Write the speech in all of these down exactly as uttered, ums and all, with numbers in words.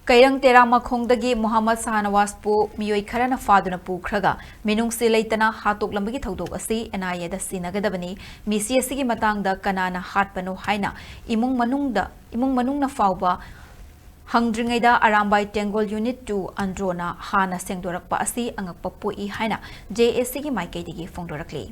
ꯀꯩꯔꯪ ꯇꯦꯔꯥꯃꯈꯣꯡꯗꯒꯤ ꯃꯣꯍꯝꯃꯗ ꯁꯥꯍꯅꯋꯥꯖꯄꯨ ꯃꯤꯑꯣꯏ ꯈꯔꯅ ꯐꯥꯗꯨꯅ ꯄꯨꯈ꯭ꯔꯒ ꯃꯤꯅꯨꯡꯁꯤ ꯂꯩꯇꯅ ꯍꯥꯠꯇꯣꯛꯂꯝꯕꯒꯤ ꯊꯧꯗꯣꯛ ꯑꯁꯤ NIAꯗ ꯁꯤꯟꯅꯒꯗꯕꯅꯤ꯫ ꯃꯤꯁꯤ ꯑꯁꯤꯒꯤ ꯃꯇꯥꯡꯗ ꯀꯅꯥꯅ ꯍꯥꯠꯄꯅꯣ ꯍꯥꯏꯅ ꯏꯃꯨꯡ ꯃꯅꯨꯡꯗ, ꯏꯃꯨꯡ ꯃꯅꯨꯡꯅ ꯐꯥꯎꯕ ꯍꯪꯗ꯭ꯔꯤꯉꯩꯗ ꯑꯔꯥꯝꯕꯥꯏ ꯇꯦꯡꯒꯣꯜ Unit two ꯑꯟꯗ꯭ꯔꯣꯅ ꯍꯥꯟꯅ ꯁꯦꯡꯗꯣꯔꯛꯄ ꯑꯁꯤ ꯑꯉꯛꯄ ꯄꯣꯛꯏ ꯍꯥꯏꯅ JACꯒꯤ ꯃꯥꯏꯀꯩꯗꯒꯤ ꯐꯣꯡꯗꯣꯔꯛꯂꯤ꯫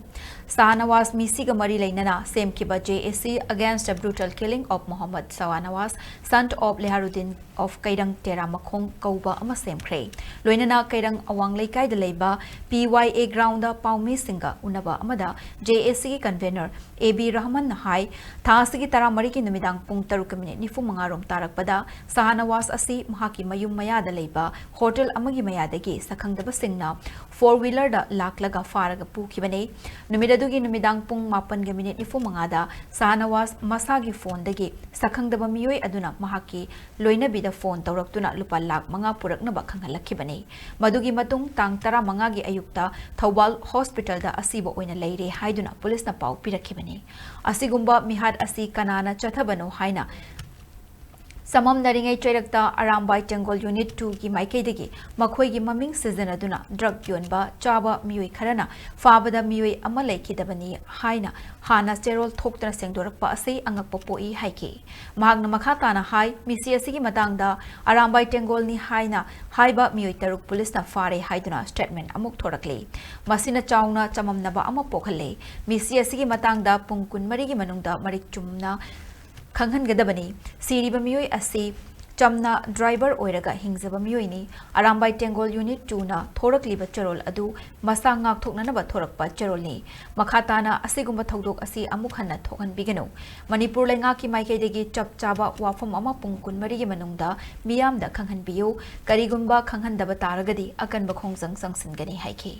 ꯁꯥꯍꯅꯋꯥꯖ ꯃꯤꯁꯤꯒ ꯃꯔꯤ ꯂꯩꯅꯅ ꯁꯦꯝꯈꯤꯕ JAC Against the Brutal Killing of Mohammad Shahnawaz, Son of Leharuddin of ꯀꯩꯔꯪ ꯇꯦꯔꯥꯃꯈꯣꯡ ꯀꯧꯕ ꯑꯃ ꯁꯦꯝꯈ꯭ꯔꯦ꯫ ꯂꯣꯏꯅꯅ ꯀꯩꯔꯪ ꯑꯋꯥꯡ ꯂꯩꯀꯥꯏꯗ ꯂꯩꯕ PYA groundꯗ ꯄꯥꯎꯃꯤꯁꯤꯡꯒ ꯎꯅꯕ ꯑꯃꯗ JACꯒꯤ convener AB ꯔꯍꯃꯟꯅ ꯍꯥꯏ, ꯊꯥ ꯑꯁꯤꯒꯤ ꯇꯔꯥꯃꯔꯤꯒꯤ ꯅꯨꯃꯤꯗꯥꯡ ꯄꯨꯡ ꯇꯔꯨꯛꯀ ꯃꯤꯅꯤꯠ ꯅꯤꯐꯨ ꯃꯉꯥ ꯔꯣꯝ ꯇꯥꯔꯛꯄꯗ ꯁꯥꯍꯅꯋꯥꯖ ꯑꯁꯤ ꯃꯍꯥꯛꯀꯤ ꯃꯌꯨꯝ ꯃꯌꯥꯗ ꯂꯩꯕ ꯍꯣꯇꯦꯜ ꯑꯃꯒꯤ ꯃꯌꯥꯗꯒꯤ ꯁꯛꯈꯪꯗꯕꯁꯤꯡꯅ four wheelerꯗ ꯂꯥꯛꯂꯒ ꯐꯥꯔꯒ ꯄꯨꯈꯤꯕꯅꯤ꯫ ꯅꯨꯃꯤꯠ ꯑꯗꯨꯒꯤ ꯅꯨꯃꯤꯗꯥꯡ ꯄꯨꯡ ꯃꯥꯄꯟꯒ ꯃꯤꯅꯤꯠ ꯅꯤꯐꯨ ꯃꯉꯥꯗ ꯁꯥꯍꯅꯋꯥꯖ ꯃꯁꯥꯒꯤ phoneꯗꯒꯤ ꯁꯛꯈꯪꯗꯕ ꯃꯤꯑꯣꯏ ꯑꯗꯨꯅ ꯃꯍꯥꯛꯀꯤ ꯂꯣꯏꯅꯕꯤꯗ phone ꯇꯧꯔꯛꯇꯨꯅ ꯂꯨꯄꯥ ꯂꯥꯈ ꯃꯉꯥ ꯄꯨꯔꯛꯅꯕ ꯈꯪꯍꯜꯂꯛꯈꯤꯕꯅꯤ꯫ ꯃꯗꯨꯒꯤ ꯃꯇꯨꯡ ꯇꯥꯡ ꯇꯔꯥꯃꯉꯥꯒꯤ ꯑꯌꯨꯛꯇ ꯊꯧꯕꯥꯜ hospitalꯗ ꯑꯁꯤꯕ ꯑꯣꯏꯅ ꯂꯩꯔꯦ ꯍꯥꯏꯗꯨꯅ ꯄꯨꯂꯤꯁꯅ ꯄꯥꯎ ꯄꯤꯔꯛꯈꯤꯕꯅꯤ꯫ ꯑꯁꯤꯒꯨꯝꯕ ꯃꯤꯍꯥꯠ ꯑꯁꯤ ꯀꯅꯥꯅ ꯆꯠꯊꯕꯅꯣ ꯍꯥꯏꯅ ꯆꯃꯝꯅꯔꯤꯉꯩ ꯆꯩꯔꯛꯇ ꯑꯔꯥꯝꯕꯥꯏ ꯇꯦꯡꯒꯣꯜ Unit twoꯒꯤ ꯃꯥꯏꯀꯩꯗꯒꯤ ꯃꯈꯣꯏꯒꯤ ꯃꯃꯤꯡ ꯁꯤꯖꯤꯟꯅꯗꯨꯅ drug ꯌꯣꯟꯕ, ꯆꯥꯕ ꯃꯤꯑꯣꯏ ꯈꯔꯅ ꯐꯥꯕꯗ ꯃꯤꯑꯣꯏ ꯑꯃ ꯂꯩꯈꯤꯗꯕꯅꯤ ꯍꯥꯏꯅ ꯍꯥꯟꯅ ꯆꯦꯔꯣꯜ ꯊꯣꯛꯇꯅ ꯁꯦꯡꯗꯣꯔꯛꯄ ꯑꯁꯤ ꯑꯉꯛꯄ ꯄꯣꯛꯏ ꯍꯥꯏꯈꯤ꯫ ꯃꯍꯥꯛꯅ ꯃꯈꯥ ꯇꯥꯅ ꯍꯥꯏ, ꯃꯤꯁꯤ ꯑꯁꯤꯒꯤ ꯃꯇꯥꯡꯗ ꯑꯔꯥꯝꯕꯥꯏ ꯇꯦꯡꯒꯣꯜꯅꯤ ꯍꯥꯏꯅ ꯍꯥꯏꯕ ꯃꯤꯑꯣꯏ ꯇꯔꯨꯛ ꯄꯨꯂꯤꯁꯅ ꯐꯥꯔꯦ ꯍꯥꯏꯗꯨꯅ statement ꯑꯃꯨꯛ ꯊꯣꯔꯛꯂꯤ꯫ ꯃꯁꯤꯅ ꯆꯥꯎꯅ ꯆꯃꯝꯅꯕ ꯑꯃ ꯄꯣꯛꯍꯜꯂꯦ꯫ ꯃꯤꯁꯤ ꯑꯁꯤꯒꯤ ꯃꯇꯥꯡꯗ ꯄꯨꯡ ꯀꯨꯟꯃꯔꯤꯒꯤ ꯃꯅꯨꯡꯗ ꯃꯔꯤꯛ ꯆꯨꯝꯅ ꯈꯪꯍꯟꯒꯗꯕꯅꯤ꯫ ꯁꯤꯔꯤꯕ ꯃꯤꯑꯣꯏ ꯑꯁꯤ ꯆꯝꯅ driver ꯑꯣꯏꯔꯒ ꯍꯤꯡꯖꯕ ꯃꯤꯑꯣꯏꯅꯤ꯫ ꯑꯔꯥꯝꯕꯥꯏ ꯇꯦꯡꯒꯣꯜ Unit twoꯅ ꯊꯣꯔꯛꯂꯤꯕ ꯆꯦꯔꯣꯜ ꯑꯗꯨ ꯃꯁꯥ ꯉꯥꯛꯊꯣꯛꯅꯅꯕ ꯊꯣꯔꯛꯄ ꯆꯦꯔꯣꯜꯅꯤ꯫ ꯃꯈꯥ ꯇꯥꯅ ꯑꯁꯤꯒꯨꯝꯕ ꯊꯧꯗꯣꯛ ꯑꯁꯤ ꯑꯃꯨꯛ ꯍꯟꯅ ꯊꯣꯛꯍꯟꯕꯤꯒꯅꯨ꯫ ꯃꯅꯤꯄꯨꯔ ꯂꯩꯉꯥꯛꯀꯤ ꯃꯥꯏꯀꯩꯗꯒꯤ ꯆꯞ ꯆꯥꯕ ꯋꯥꯐꯝ ꯑꯃ ꯄꯨꯡ ꯀꯨꯟꯃꯔꯤꯒꯤ ꯃꯅꯨꯡꯗ ꯃꯤꯌꯥꯝꯗ ꯈꯪꯍꯟꯕꯤꯌꯨ꯫ ꯀꯔꯤꯒꯨꯝꯕ ꯈꯪꯍꯟꯗꯕ ꯇꯥꯔꯒꯗꯤ ꯑꯀꯟꯕ ꯈꯣꯡꯖꯪ ꯆꯪꯁꯤꯟꯒꯅꯤ ꯍꯥꯏꯈꯤ꯫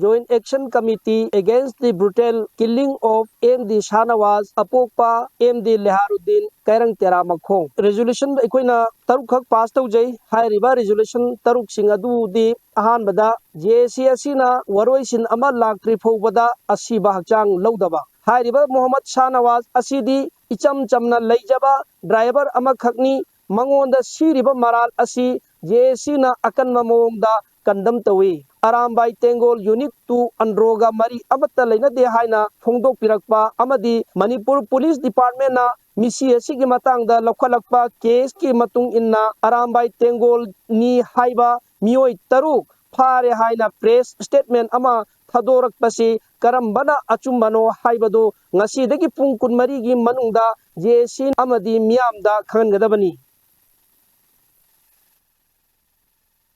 Joint Action Committee Against the Brutal Killing of M D Shahnawaz, ꯑꯄꯣꯛꯄ M D Leharuddin, ꯀꯩꯔꯪ ꯇꯦꯔꯥꯃꯈꯣꯡ꯫ Resolution ꯑꯩꯈꯣꯏꯅ ꯇꯔꯨꯛꯈꯛ pass ꯇꯧꯖꯩ꯫ ꯍꯥꯏꯔꯤꯕ resolution ꯇꯔꯨꯛꯁꯤꯡ ꯑꯗꯨꯗꯤ ꯑꯍꯥꯟꯕꯗ, JAC ꯑꯁꯤꯅ ꯋꯥꯔꯣꯏꯁꯤꯟ ꯑꯃ ꯂꯥꯛꯇ꯭ꯔꯤ ꯐꯥꯎꯕꯗ ꯑꯁꯤꯕ ꯍꯛꯆꯥꯡ ꯂꯧꯗꯕ꯫ ꯍꯥꯏꯔꯤꯕ ꯃꯣꯍꯝꯃꯗ ꯁꯥꯍꯅꯋꯥꯖ ꯑꯁꯤꯗꯤ ꯏꯆꯝ ꯆꯝꯅ ꯂꯩꯖꯕ driver ꯑꯃꯈꯛꯅꯤ꯫ ꯃꯉꯣꯟꯗ ꯁꯤꯔꯤꯕ ꯃꯔꯥꯜ ꯑꯁꯤ ꯖꯦ ꯑꯦ ꯁꯤꯅ ꯑꯀꯟꯕ ꯃꯑꯣꯡꯗ ꯀꯟꯗꯝ ꯇꯧꯏ꯫ ꯑꯔꯥꯝꯕꯥꯏ ꯇꯦꯡꯒꯣꯜ ꯌꯨꯅꯤꯠ ꯇꯨ ꯑꯟꯗ꯭ꯔꯣꯒ ꯃꯔꯤ ꯑꯃꯠꯇ ꯂꯩꯅꯗꯦ ꯍꯥꯏꯅ ꯐꯣꯡꯗꯣꯛꯄꯤꯔꯛꯄ ꯑꯃꯗꯤ ꯃꯅꯤꯄꯨꯔ ꯄꯨꯂꯤꯁ ꯗꯤꯄꯥꯔꯠꯃꯦꯟꯅ ꯃꯤꯁꯤ ꯑꯁꯤꯒꯤ ꯃꯇꯥꯡꯗ ꯂꯧꯈꯠꯂꯛꯄ ꯀꯦꯁꯀꯤ ꯃꯇꯨꯡ ꯏꯟꯅ ꯑꯔꯥꯝꯕꯥꯏ ꯇꯦꯡꯒꯣꯜꯅꯤ ꯍꯥꯏꯕ ꯃꯤꯑꯣꯏ ꯇꯔꯨꯛ ꯐꯥꯔꯦ ꯍꯥꯏꯅ ꯄ꯭ꯔꯦꯁ ꯁ꯭ꯇꯦꯠꯃꯦꯟ ꯑꯃ ꯊꯥꯗꯣꯔꯛꯄꯁꯤ ꯀꯔꯝꯕꯅ ꯑꯆꯨꯝꯕꯅꯣ ꯍꯥꯏꯕꯗꯨ ꯉꯁꯤꯗꯒꯤ ꯄꯨꯡ ꯀꯨꯟꯃꯔꯤꯒꯤ ꯃꯅꯨꯡꯗ ꯖꯦ ꯑꯦ ꯁꯤ ꯑꯃꯗꯤ ꯃꯤꯌꯥꯝꯗ ꯈꯪꯍꯟꯒꯗꯕꯅꯤ꯫